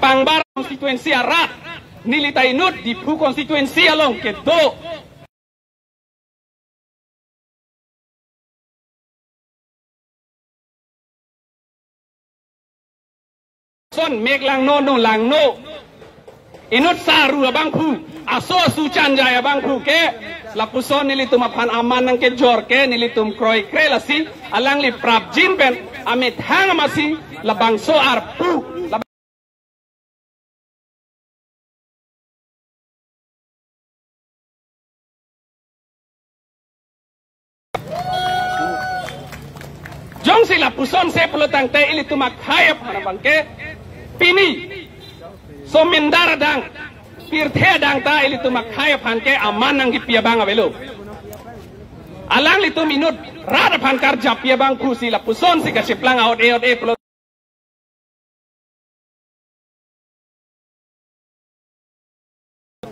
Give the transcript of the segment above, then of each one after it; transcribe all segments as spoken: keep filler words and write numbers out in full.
Pangbar constituency arat, neli ta inut Diphu constituency along kedo. Son mek langno, no langno. Inut saru abangphu, aso asu chanjai abangphu ke, lapuson nelitum aphan aman nangkejor ke, nelitum kroikre lasi, alangli prapjin pen, amethang amatsi, labangso arpu, lab- Jongsi lapuson si pulo tangte ilitum akhei aphan abangke pini somindar adang, pirthe adang ta ilitum akhei aphan ke aman nangkipi abang avelo. Alanglitum inut rat aphan karjappi abangphu si lapuson si kacheplang aot e aot e pulo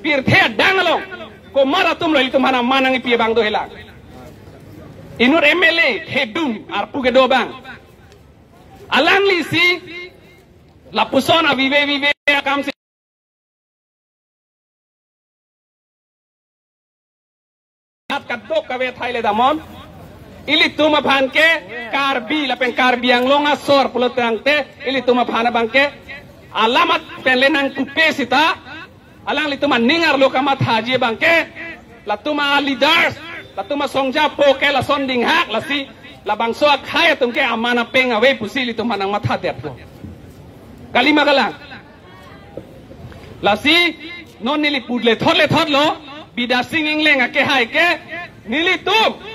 pirthe adang along, komat atumlo ilitum aphan aman nangkipi abang do helang. Inut M L A, kedung, arpu kedo abang. Alangli si, lapuson avive vive akam si hat kadokave athai le damnon. Ilitum aphan ke Karbi lapen Karbi Anglong asor pulo tangte ilitum aphan abangke alamat pen le nangkupe sita alanglitum aning arlo kamathaji abangke latum aleaders, latum asongjapo ke lason dinghak lasi labangso akhei atum ke aman apeng ave pusi ilitum aphan nangmatha detlo. Kalima kalang. Lasi non neli pu lethot lethotlo, Bidya Sing Engleng akehai ke nelitum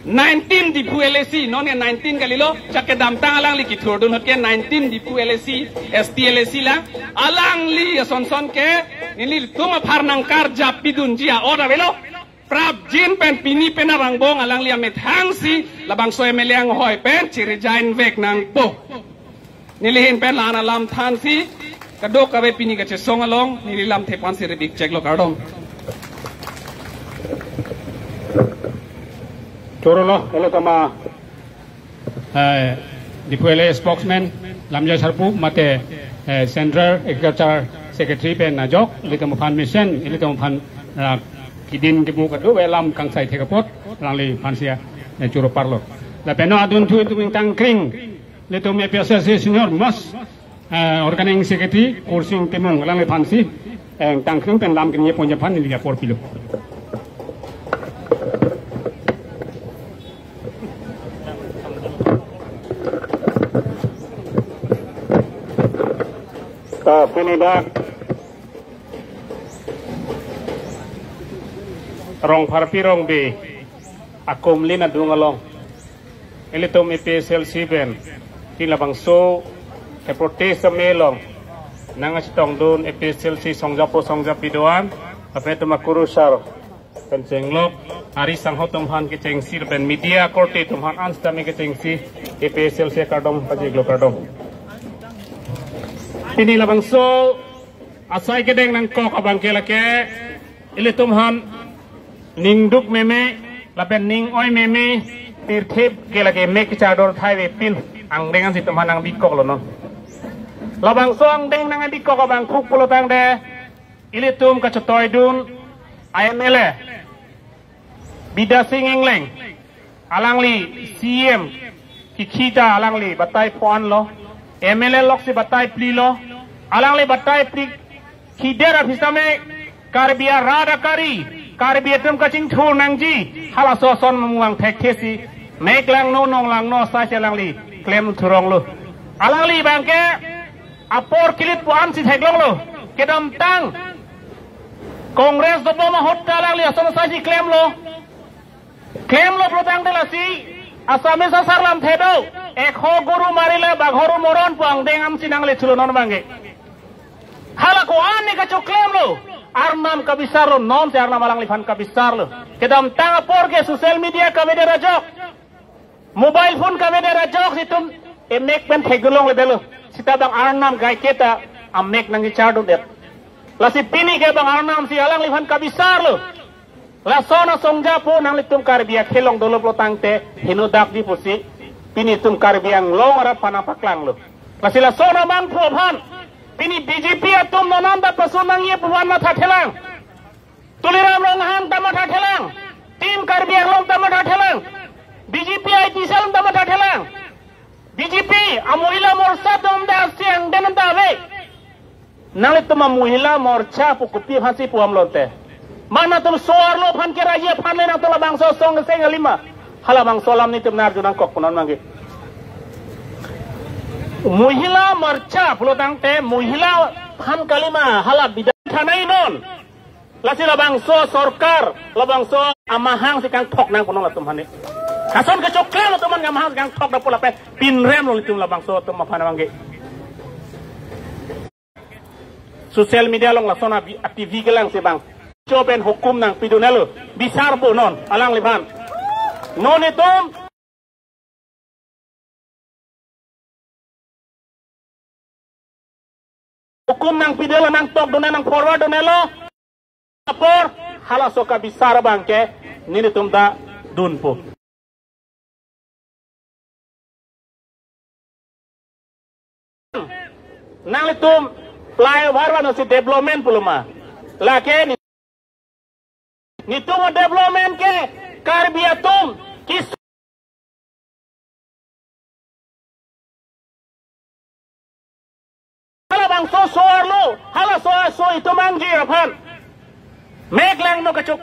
nineteen Diphu L A C, non ke nineteen kalilo, chak kedamtang alangli kithurdun ahut ke nineteen Diphu L A C, S T L A C lang, alangli asonson ke nelitum aphan nangkarjappidunji aot avelo. Prapjin pen pini pen arang bong alangli amethang si labangso M L A anghoi pen chiresign vek nangpo. Neli ahin pen la-an alam thansi kadokave pini kachesong along neli lamthe aphan si rebik cheklo, kardom. Chorolo, elo kama. Eh, Diphu L A spokesman, Lamjai Sarpo, mate, eh, Central Agriculture Secretary pen ajok, ilitum aphan mesen, ilitum aphan, ah, kedin kebu kadokave alam kangsai thek apot, alangliphan si, eh, choro parlo. Lapen non adunthu itum ingtang kring, ilitum A P H L C senior most, eh, organizing secretary, Kursing Timung, alangliphan si, eh, ingtang kring pen lam kenye ponji aphan neli apor pilo. Ta pini dak Rongpharpi Rongbe akumlin adung along ilitum A P H L C pen tin labangso ke protest ame along nangchetongdun A P H L C songjapo songjapi do-an, lapen itum akurusar pen chenglok, ari sangho atum aphan kechengsi, pen media korte atum aphan an sitame kechengsi, A P H L C kardom pajirlo, kardom. Pini labangso asai kedeng nangkok abangke lake, ilitum aphan ning duk meme, lapen ning oi meme, pirthe ke lake mek kechardor thai avepin, angdeng ansi itum aphan nangbikoklo non. Labangso angdeng nangbikok abang kuk pulo tangte, ilitum kachetoidun a M L A, Bidya Sing Engleng, alangli C E M kikhita alangli batai pho-anlo, M L A loksi batai phlilo, alangli batai phli khider aphi sitame Karbi arat akari, Karbi atum kachingthur nangji, halaso ason mung vang thekthe si, mek langno nong langno asai si alangli klem thuronglo. Alangli abangke apor kilit pu-an si theklonglo. Kedamtang Congress dobom ahut ta alangli ason asai si klemlo. Klemlo pulo tangte lasi Assamese asar lamthe do, ekho goru marile baghor moron pu angdeng ansi nangle chulo non abangke. Hala ko-an ne kachoklemlo, Arnam kabisarlo, non si Arnam alangliphan kabisarlo. Kedamtang apor ke social media kavedet ajok, mobile phone kavedet ajok si itum emek pen thekdun longledetlo. Sita bang Arnam gaike ta amek nangkechardundet. Lasi pini ke bang Arnam si alangliphan kabisarlo. Lason asongjapo nanglitum Karbi akhei along dolo pulo tangte heno dakji pusi pini itum Karbi Anglong arat aphan paklanglo. Lasi lason abangphu aphan Pini B J P atum non an ta pasu nangji pu an mathathelang. Tuliram Ronghang ta mathathelang. Team Karbi Anglong ta mathathelang. B J P I T cell ta mathathelang. B J P a Mohila Morcha atum ta siang den ta ave. Nanglitum a Mohila Morcha pu kopi aphansi pu-am lote. Mane atum so-arlo aphan keraiji aphan le nangtum labangso asong aseng alima. Halabangso alam netum nang-arju nangkok punon mangge. Mohila Morcha pulo tangte Mohila aphan kalima hala bida thanai non. Lasi labangso sorkar, labangso amahang si kangthok nang punon latum aphan ne. Kason kechoklang latum aphan amahang si kangthok dapur lapen pinrem lo netum labangso atum aphan mangge. Social media along lason abi a T V kelang si bang. Cho pen hukum nangpidun-elo. Bisar bo non, alangliphan. Non netum hukum nangpidun-elo, nangtokdun-e, nang-forward dun-elo. Apor, halaso kabisar abangke, netum ta dunpo. Nanglitum flyover vano si development pulo ma. Lake ne-, netum development ke Karbi atum kis- Halabangso so-arlo, halaso aso itum angji aphan. Mek lang no kachok.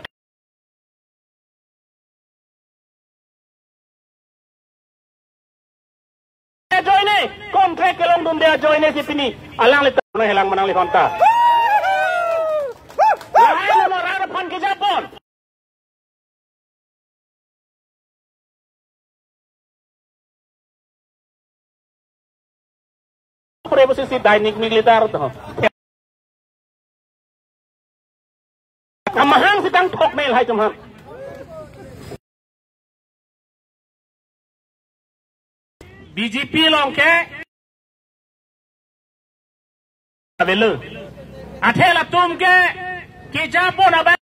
Ajoine, contract kelongdunde ajoine si pini alanglitum helang ma nangliphan ta. Lahai lo rat aphan kejapon. Pura pusi si dainik militar to. Amahang si kangthok mel hai teman. B J P along ke avelo. Athe latum ke kejapon abang.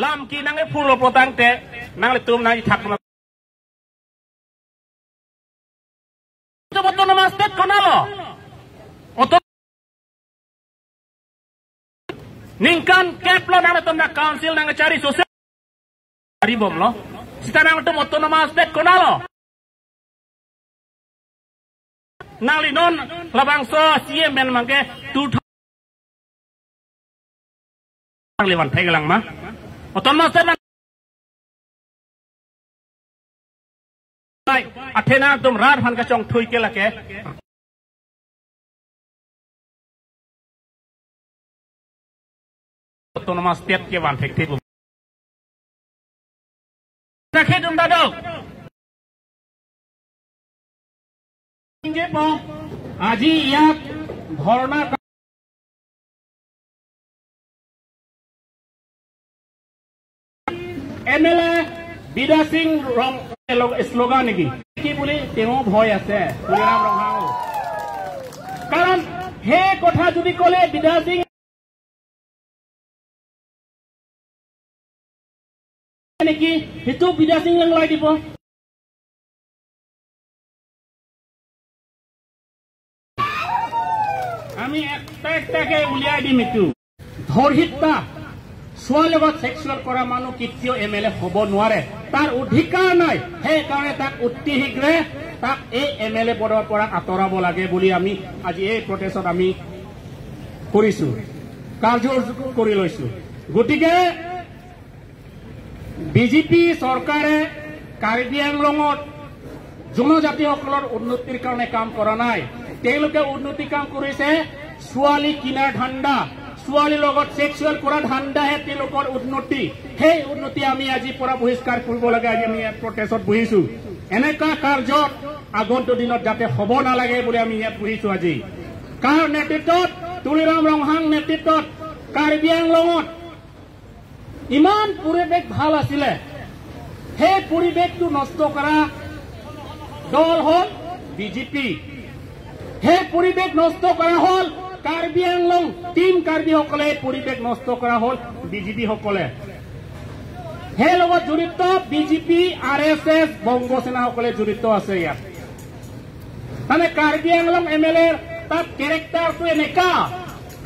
Lam ke nang-e phulo pulo tangte nanglitum nangthak ma. Itum autonomous state konatlo? Auto- Ningkan kep lo nangtum na council nangchari sose ari bomlo. Sita nangtum autonomous state konatlo? Nangli non labangso C M pen mangke two thousand nangli van thek lang ma. Autonomous state nang- Hai, athe nangtum rat aphan kachongthui ke lake. Autonomous state ke van thekthek. Sakhe dum dadok. Inge po, আজি ইয়াত dharna M L এ বিদ্যা সিং ৰং শ্লোগান নেকি? কি বুলি তেওঁ ভয় আছে, তুলিৰাম ৰংহাং। কাৰণ সেই কথা যদি ক'লে বিদ্যা সিং নেকি, সেইটো বিদ্যা সিং ৰংহাঙে দিব। আমি একটা একটাকে উলিয়াই দিম এইটো। ধৰ্ষিতা, ছোৱালীৰ লগত ছেক্সুৱেল কৰা মানুহ কেতিয়াও এম এল এ হ'ব নোৱাৰে, তাৰ অধিকাৰ নাই। সেইকাৰণে তাক অতি শীঘ্ৰে তাক এই এম এল এ পদৰ পৰা আঁতৰাব লাগে বুলি আমি আজি এই প্ৰটেষ্টত আমি কৰিছো, কাৰ্য কৰি লৈছো। গতিকে বি জে পি চৰকাৰে কাৰ্বি আংলঙত জনজাতিসকলৰ উন্নতিৰ কাৰণে কাম কৰা নাই। তেওঁলোকে উন্নতি কাম কৰিছে ছোৱালী কিনাৰ ধান্দা, ছোৱালীৰ লগত ছেক্সুৱেল কৰা ধান্দাহে তেওঁলোকৰ উন্নতি। সেই উন্নতি আমি আজিৰ পৰা বহিষ্কাৰ কৰিব লাগে। আজি আমি ইয়াত প্ৰটেষ্টত বহিছো। এনেকুৱা কাৰ্যত আগন্তুক দিনত যাতে হ'ব নালাগে বুলি আমি ইয়াত বহিছো আজি। কাৰ নেতৃত্বত? তুলিৰাম ৰংহাং নেতৃত্বত কাৰ্বি আংলঙত ইমান পৰিৱেশ ভাল আছিলে, সেই পৰিৱেশটো নষ্ট কৰা দল হ'ল বি জে পি। সেই পৰিৱেশ নষ্ট কৰা হ'ল কাৰ্বি আংলং, টিম কাৰ্বিসকলে এই পৰিৱেশ নষ্ট কৰা হ'ল বি জে পি সকলে। সেই লগত জড়িত বি জে পি, আৰ এছ এছ, বংগ সেনাসকলে জড়িত আছে ইয়াত। মানে কাৰ্বি আংলং এম এল এৰ তাত কেৰেক্টাৰটো এনেকা,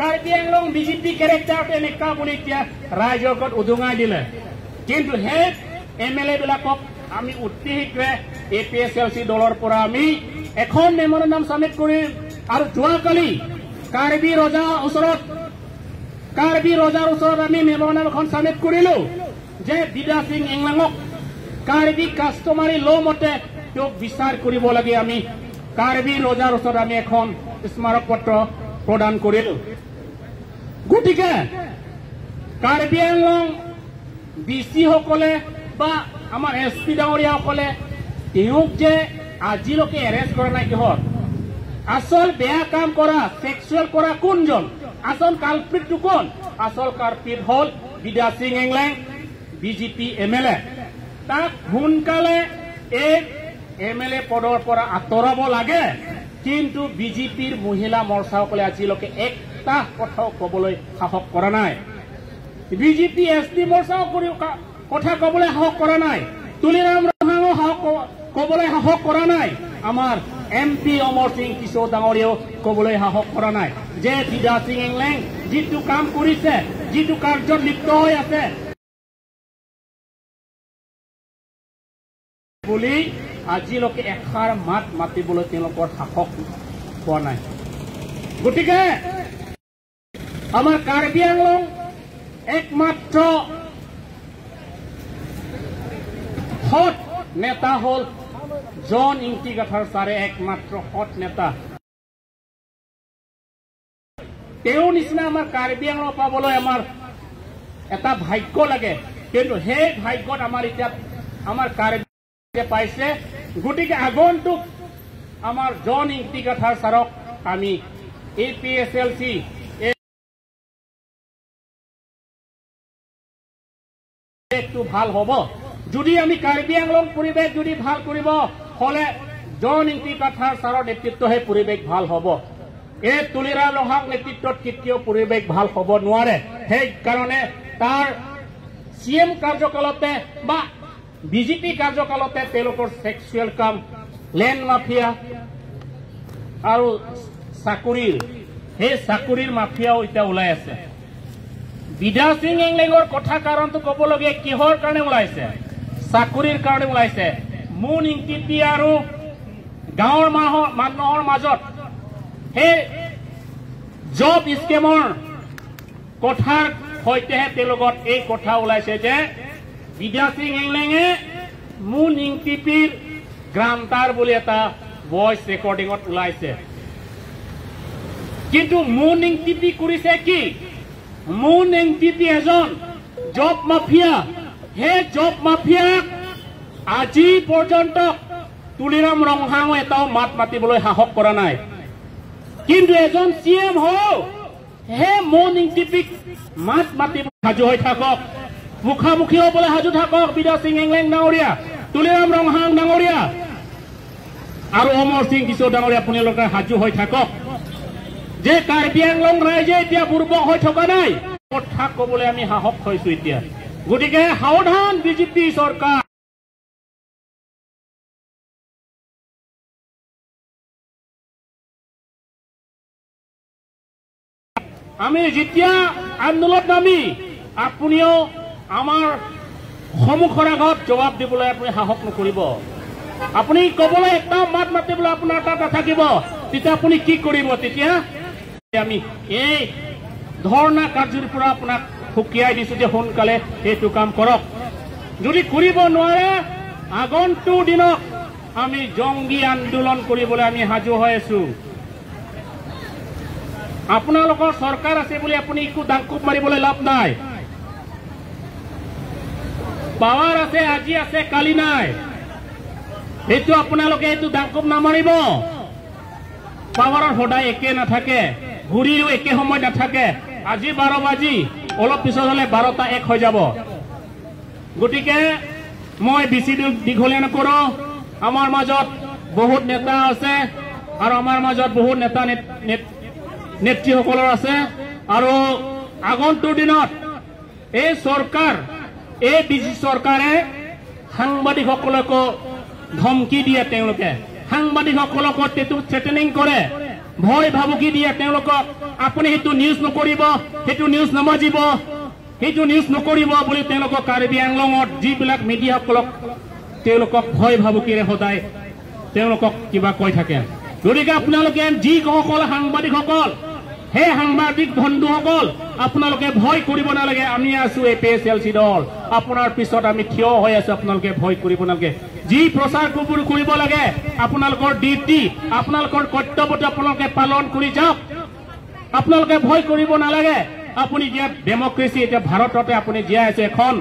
কাৰ্বি আংলং বি জে পি কেৰেক্টাৰটো এনেকা বুলি এতিয়া ৰাইজৰ আগত উদঙাই দিলে। কিন্তু সেই এম এল এ বিলাকক আমি অতি শীঘ্ৰে এ পি এইচ এল চি দলৰ পৰা আমি এখন মেমৰেণ্ডাম ছাবমিট কৰিম। আৰু যোৱাকালি কাৰ্বি ৰজাৰ ওচৰত, কাৰ্বি ৰজাৰ ওচৰত আমি মেমৰেণ্ডাম এখন ছাবমিট কৰিলো যে বিদ্যা সিং এংলাঙক কাৰ্বি কাষ্টমাৰী ল' মতে তেওঁক বিচাৰ কৰিব লাগে। আমি কাৰ্বি ৰজাৰ ওচৰত আমি এখন স্মাৰক পত্ৰ প্ৰদান কৰিলো। গতিকে কাৰ্বি আংলং বি চি সকলে বা আমাৰ এছ পি ডাঙৰীয়াসকলে তেওঁক যে আজিলৈকে এৰেষ্ট কৰা নাই কিহৰ? আচল বেয়া কাম কৰা, ছেক্সুৱেল কৰা কোনজন? আচল কালপ্ৰিটটো কোন? আচল কালপ্ৰিট হ'ল Bidya Singh Engleng, B J P M L A. তাক সোনকালে এই এম এল এ পদৰ পৰা আঁতৰাব লাগে। কিন্তু বি জে পিৰ মহিলা মৰ্চাসকলে আজিলৈকে এটা কথাও ক'বলৈ সাহস কৰা নাই। বি জে পি এছ টি মৰ্চাও কৰি কা-, কথা ক'বলৈ সাহস কৰা নাই। তুলিৰাম ৰংহাঙেও সাহস ক-, ক'বলৈ সাহস কৰা নাই। আমাৰ এম পি অমৰ সিং টিছো ডাঙৰীয়াও ক'বলৈ সাহস কৰা নাই যে বিদ্যা সিং এংলেং যিটো কাম কৰিছে, যিটো কাৰ্যত লিপ্ত হৈ আছে বুলি আজিলৈকে এষাৰ মাত মাতিবলৈ তেওঁলোকৰ সাহস পোৱা নাই। গতিকে আমাৰ কাৰ্বি আংলং একমাত্ৰ সৎ নেতা হ'ল জন ইংতি কাথাৰ ছাৰে, একমাত্ৰ সৎ নেতা। তেওঁৰ নিচিনা আমাৰ কাৰ্বি আংলং পাবলৈ আমাৰ এটা ভাগ্য লাগে, কিন্তু সেই ভাগ্যত আমাৰ এতিয়া আমাৰ কাৰ্বি পাইছে। গতিকে আগন্তুক আমাৰ জন ইংতি কাথাৰ ছাৰক আমি এ পি এইচ এল চি একটো ভাল হ'ব। যদি আমি কাৰ্বি আংলং পৰিৱেশ যদি ভাল কৰিব হ'লে জন ইংতি কাথাৰ ছাৰৰ নেতৃত্বহে পৰিৱেশ ভাল হ'ব। এই তুলিৰাম ৰংহাং নেতৃত্বত কেতিয়াও পৰিৱেশ ভাল হ'ব নোৱাৰে। সেইকাৰণে তাৰ চি এম কাৰ্যকালতে বা বি জে পি কাৰ্যকালতে তেওঁলোকৰ ছেক্সুৱেল কাম, লেণ্ড মাফিয়া আৰু চাকৰিৰ, সেই চাকৰিৰ মাফিয়াও এতিয়া ওলাই আছে। বিদ্যা সিং এংলেঙৰ কথা কাৰণটো ক'বলগীয়া কিহৰ কাৰণে ওলাইছে? চাকৰিৰ কাৰণে ওলাইছে। মুন ইংতিপি আৰু গাঁৱৰ মাহ-, মানুহৰ মাজত সেই জব স্কেমৰ কথাৰ সৈতেহে তেওঁলোকত এই কথা ওলাইছে যে বিদ্যা সিং এংলেঙে মুন ইংতিপিৰ গ্ৰাণ্টাৰ বুলি এটা ভইচ ৰেকৰ্ডিঙত ওলাইছে। কিন্তু মুন ইংতিপি কৰিছে কি? মুন ইংতিপি এজন জব মাফিয়া। সেই জব মাফিয়াক আজি পৰ্যন্ত তুলিৰাম ৰংহাঙে এটাও মাত মাতিবলৈ সাহস কৰা নাই। কিন্তু এজন চি এম হওক, হে মুন ইংতিপিক মাত মাতিব সাজু হৈ থাকক, মুখামুখি হ'বলৈ সাজু থাকক বিদ্যা সিং এংলেং ডাঙৰীয়া, তুলিৰাম ৰংহাং ডাঙৰীয়া আৰু অমৰ সিং টিছো ডাঙৰীয়া, আপোনালোকে সাজু হৈ থাকক যে কাৰ্বি আংলং ৰাইজে এতিয়া বুৰ্বক হৈ থকা নাই। কথা ক'বলৈ আমি সাহস থৈছো এতিয়া। গতিকে সাৱধান বি জে পি চৰকাৰ। আমি যেতিয়া আন্দোলনত নামি, আপুনিও আমাৰ সন্মুখৰ আগত জবাব দিবলৈ আপুনি সাহস নকৰিব। আপুনি ক'বলৈ, এটা মাত মাতিবলৈ আপোনাৰ তাত নাথাকিব, তেতিয়া আপুনি কি কৰিব? তেতিয়া আমি এই ধৰ্ণা কাৰ্যৰ পৰা আপোনাক সকীয়াই দিছো যে সোনকালে এইটো কাম কৰক। যদি কৰিব নোৱাৰে, আগন্তুক দিনত আমি জংগী আন্দোলন কৰিবলৈ আমি সাজু হৈ আছো। আপোনালোকৰ চৰকাৰ আছে বুলি আপুনি একো দাংকোপ মাৰিবলৈ লাভ নাই। পাৱাৰ আছে, আজি আছে, কালি নাই। সেইটো আপোনালোকে এইটো দাংকোপ নামাৰিব। পাৱাৰৰ সদায় একে নাথাকে, ঘড়ীও একে সময় নাথাকে। আজি বাৰ বাজি, অলপ পিছত হ'লে বাৰটা এক হৈ যাব। গতিকে মই বেছি দী-, দীঘলীয়া নকৰো। আমাৰ মাজত বহুত নেতা আছে আৰু আমাৰ মাজত বহুত নেতা নেত-, নেত-, নেতৃসকলৰ আছে আৰু আগন্তুক দিনত এই চৰকাৰ, এই বি জে পি চৰকাৰে সাংবাদিকসকলকো ধমকি দিয়ে তেওঁলোকে। সাংবাদিকসকলক যিটো থ্ৰেটেনিং কৰে, ভয় ভাবুকি দিয়ে তেওঁলোকক, আপুনি সেইটো নিউজ নকৰিব, সেইটো নিউজ নামাজিব, সেইটো নিউজ নকৰিব বুলি তেওঁলোকক কাৰ্বি আংলঙত যিবিলাক মিডিয়াসকলক তেওঁলোকক ভয় ভাবুকিৰে সদায় তেওঁলোকক কিবা কৈ থাকে। গতিকে আপোনালোকে যিসকল সাংবাদিকসকল, সেই সাংবাদিক বন্ধুসকল, আপোনালোকে ভয় কৰিব নালাগে। আমি আছো এ পি এইচ এল চি দল, আপোনাৰ পিছত আমি থিয় হৈ আছো, আপোনালোকে ভয় কৰিব নালাগে। যি প্ৰচাৰ কবুল কৰিব লাগে, আপোনালোকৰ ডিউটি, আপোনালোকৰ কৰ্তব্যটো আপোনালোকে পালন কৰি যাওক। আপোনালোকে ভয় কৰিব নালাগে। আপুনি জীয়াই, ডেমক্ৰেচি, এতিয়া ভাৰততে আপুনি জীয়াই আছে, এখন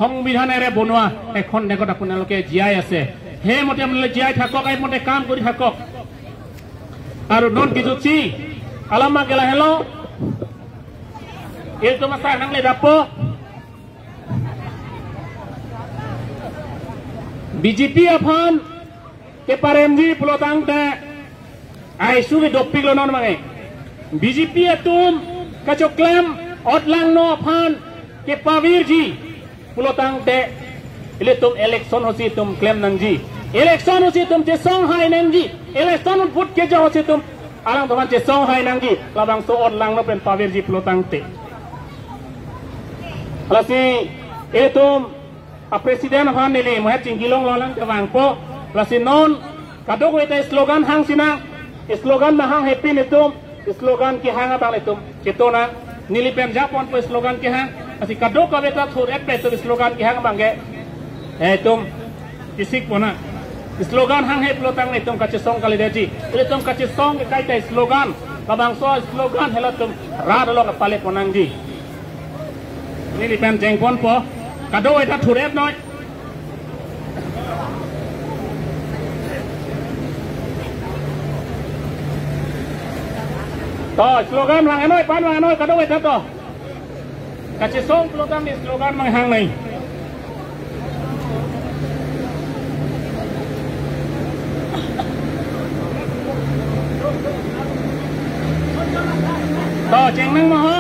সংবিধানেৰে বনোৱা এখন দেশত আপোনালোকে জীয়াই আছে। সেইমতে আপোনালোকে জীয়াই থাকক, এইমতে কাম কৰি থাকক। Aru non kijutsi alam ma kela helo. Ilitum asai nangle dapo. B J P aphan keparemji pulotangte ai sugi dopik lo non mange. B J P atum kachoklem otlangno aphan kepavirji pulotangte ilitum election ahutsi itum klem nangji. Election ahutsi itum chesong hai nangji. Election ahut vote keja ahutsi itum alangtum aphan chesong hai nangji. Labangso otlangno pen pavirji pulotangte. Lasi ilitum a president aphan neli mohet chingkilong lo lang kevangpo. Lasi non kadokave ta slogan hang sinang, slogan mahang hepin itum slogan kehang abang itum chetona. Neli pen japonpo slogan kehang. Lasi kadokave ta thur-et pe itum slogan kehang abang ke, eh, itum kisik pona. Slogan hanghe pulotang itum kachesong kalidet ji. Itum kachesong ke kaita slogan. Labangso slogan helatum rat along pale ponangji. Neli pen jengponpo. Kadokave ta thur-et noi. To, slogan vang noi, pan vang noi, kadokave ta to. Kachesong pulotang di slogan manghang nai. To, chengnang ma ho.